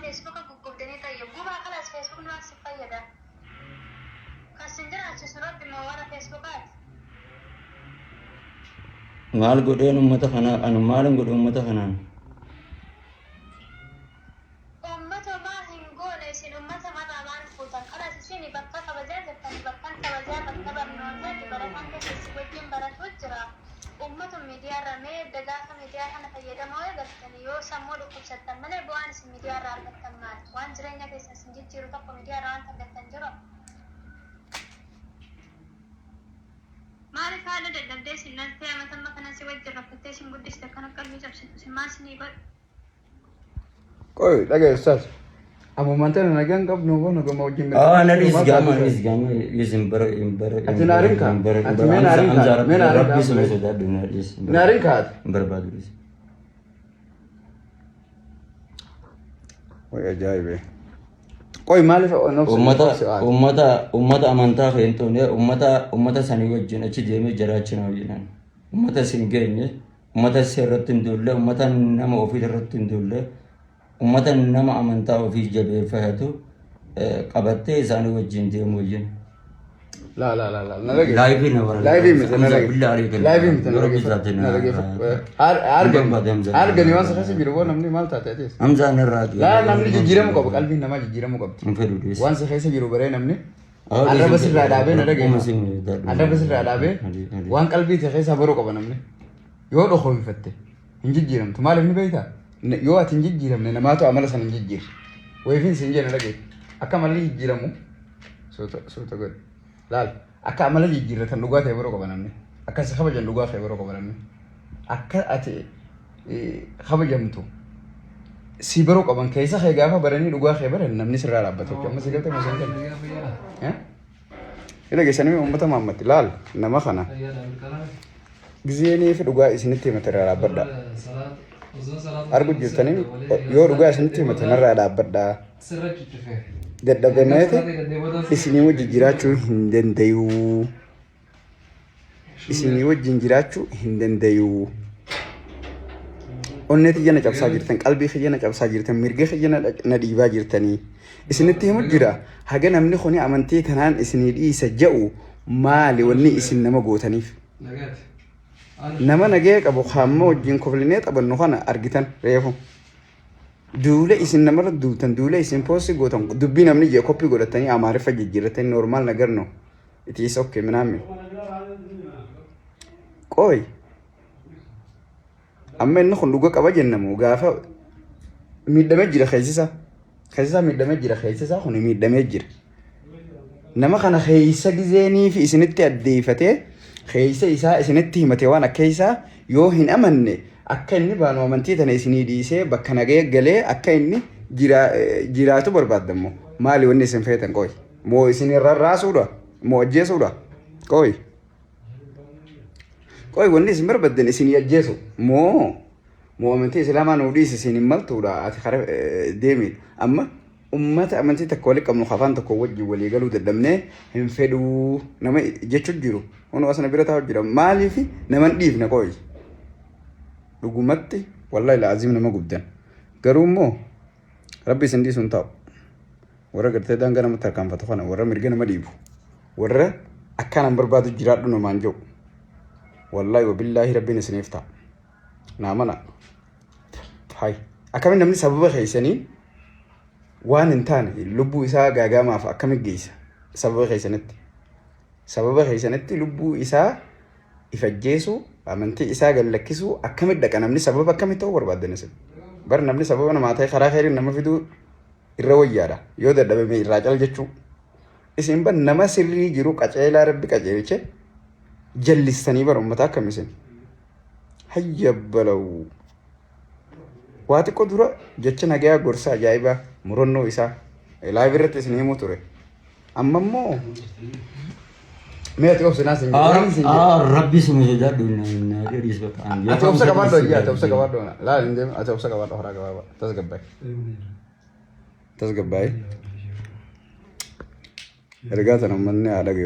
Feesbuuka guggubdanii tayyib gubaa kalaas Feesbuukni maal si fayyada? Kan sin jiraachisu Rabbi moo warra Feesbuukaati? Maal godheen uummata kanaa anu maalin godhe uummata kanaan? Ummata homaa hin goone isin ummata marraa maal fuutan kalas isin bakka kabajaa jirtani bakkan kabajaa bakka barnootaati barataan keessa isin wajjin baratuu jira ummatuma midiyaa irraa mee edda gaafa midiyaa kana fayyadamoo eegaltani yoo sammuu dhukkubsattan malee bu'aan isin midiyaa irraa argattan maali waan jireenya keessan isin jijjiiru tokko midiyaa irraa wanta argattan jira Maaliif haadha dadhabdee isin dhaltee amata amma kana si wajjin rakkattee isin guddiste akkana qalbii cabsitu isin maal isinii godhe. Qoy dhagaye ustaaz. Ammumaan tana nagaan qabnu boona gama wajjin Ah, na dhiisi gaama dhiisi gaama dhiisi hin bara hin bara. Ati naarin kaa? Ati mee naarin kaa? Mee naarin kaa? Rabbi suma sodaadhu na dhiisi. Naarin kaa ati? Hin barbaadu dhiisi. Way ajaa'ibee. Qoy maaliif Uummata uummata uummata amantaa kee hin toone uummata uummata sanii wajjin achi deemee jiraachuu na wajjin. Uummata sin geenye uummata si irratti hin duulle uummata nama ofii irratti hin duulle uummata nama amantaa ofii jabeeffatu qabattee isaanii wajjin deemu wajjin. La la la la na dhagee. Laayivii na waraabaa. Laayivii miti na dhagee. Billaa arii Laayivii miti na dhagee. Na dhagee. Argani. Argani waan sakasi jiru boo namni maal taate atis. Hamzaan irraa. Laa namni jijjiiramuu qaba qalbiin namaa jijjiiramuu qabdi. Hin fedhu dhiisi. Waan si keessa jiru baree namni. Arraba sirraa dhaabee na dhagee. Arraba sirraa dhaabee waan qalbii ta'e keessaa baruu qaba namni. Yoo dhokoonfatte hin jijjiiramtu maaliif ni beektaa? Yoo ati hin jijjiiramne namaatu amala sana hin jijjiirre. Wayiifin siin jedhe dhagee. Akka amalli jijjiiramu suuta suuta godhi. Laal akka amala jijjiirratan dhugaa ta'e baruu qaba namni. Akka si kabajan dhugaa ta'e baruu qaba namni. Akka ati kabajamtu si baruu qaban keessa kee gaafa baranii dhugaa kee baran namni sirraa dhaabbata jechuudha. Amma si galtee moo si hin galle? Ila geessanii uummata maammatti laal nama kana gizeenii fi dhugaa isinitti himate irraa dhaabbadha. Argu jirtanii yoo dhugaa isinitti himate narraa dhaabbadha. Dadhabameeti isinii wajji jiraachuu hin dandayuu. Isinii wajjin jiraachuu hin dandayuu. Onnee tiyya na cabsaa jirtan, qalbii kiyya na cabsaa jirtan, mirga kiyya na dhiibaa jirtanii. Isinitti himu jira. Haga namni kuni amantii tanaan isinii dhiisa ja'u maali wanni isin nama gootaniif? Nama nagaya qabu kaamma wajjin koflinee taphannu kana argitan reefu. Duula isin namarra duultan, duula isin poosti gootan, dubbii namni jee koppii godhatanii Amaariffa jijjiirratanii normaal nagar no. It is okay minaamin. Qooy. Amma inni kun dhuga qaba jennamu gaafa miidhamee jira keessisa. Keessisa miidhamee jira keessisa kun miidhamee jira. Nama kana keessa gizeenii fi isinitti addeeffatee keessa isaa isinitti himate waan akka isaa yoo hin amanne akka inni baanu amantii tana isinii dhiisee bakka nagaya galee akka inni jiraatu barbaadammo maali wanni isin feetan qoy. Moo isin rarraasuudha? Moo ajjeesuudha? Qoy. Qoy wanni isin barbaaddan isin ajjeesu. Moo moo amantii islaamaa nuu dhiisi isin hin maltuudha ati kara deemi. Amma ummata amantii takka wali qabnu afaan tokko wajjin walii galuu dadhabnee hin fedhuu nama jechuun jiru. Hunoo asana bira taa'u jira. Maaliif nama hin dhiifne qoy. Dhugumatti wallahi laaziim nama gubdan. Garuu immoo rabbi isin dhiisu hin taa'u. Warra gartee daangaa namatti tarkaanfatu kana warra mirga nama dhiibu warra akkaan an barbaadu jiraadhu namaan jedhu wallaahi wabillaahi rabbiin isiniif ta'a. Naa mana. Hay. Akkamiin namni sababa keessanii waan hin taane lubbuu isaa gaagaamaaf akkamiin geessa sababa keessanitti. Sababa keessanitti lubbuu isaa if ajjeesuu amantii isaa gad lakkisuu akkamitti dhaqa namni sababa akkamitti ta'uu barbaaddan isin. Bar namni sababa namaa ta'e karaa keeriin nama fiduu irra wayyaadha yoo dadhabame irraa cal jechuu. Isin bar nama sirrii jiru qaceelaa rabbi qajeelche jallistanii bar ummata akkam isin. Hayya balawu. Waa xiqqoo dura jecha nagayaa gorsa ajaa'ibaa murannoo isaa live irratti isin himuu ture. Amma immoo mee ati obsi naa sin jedhe. Sin jedhe. Rabbi suma sodaadhu na dhiis bakka. Ati obsa qabaadhu ayyaa ati obsa qabaadhu. Laal hin deemu ati obsa qabaadhu karaa gabaabaa tasgabbaa'e. Tasgabbaa'e. Ergaa tana uummanni haa dhagayu.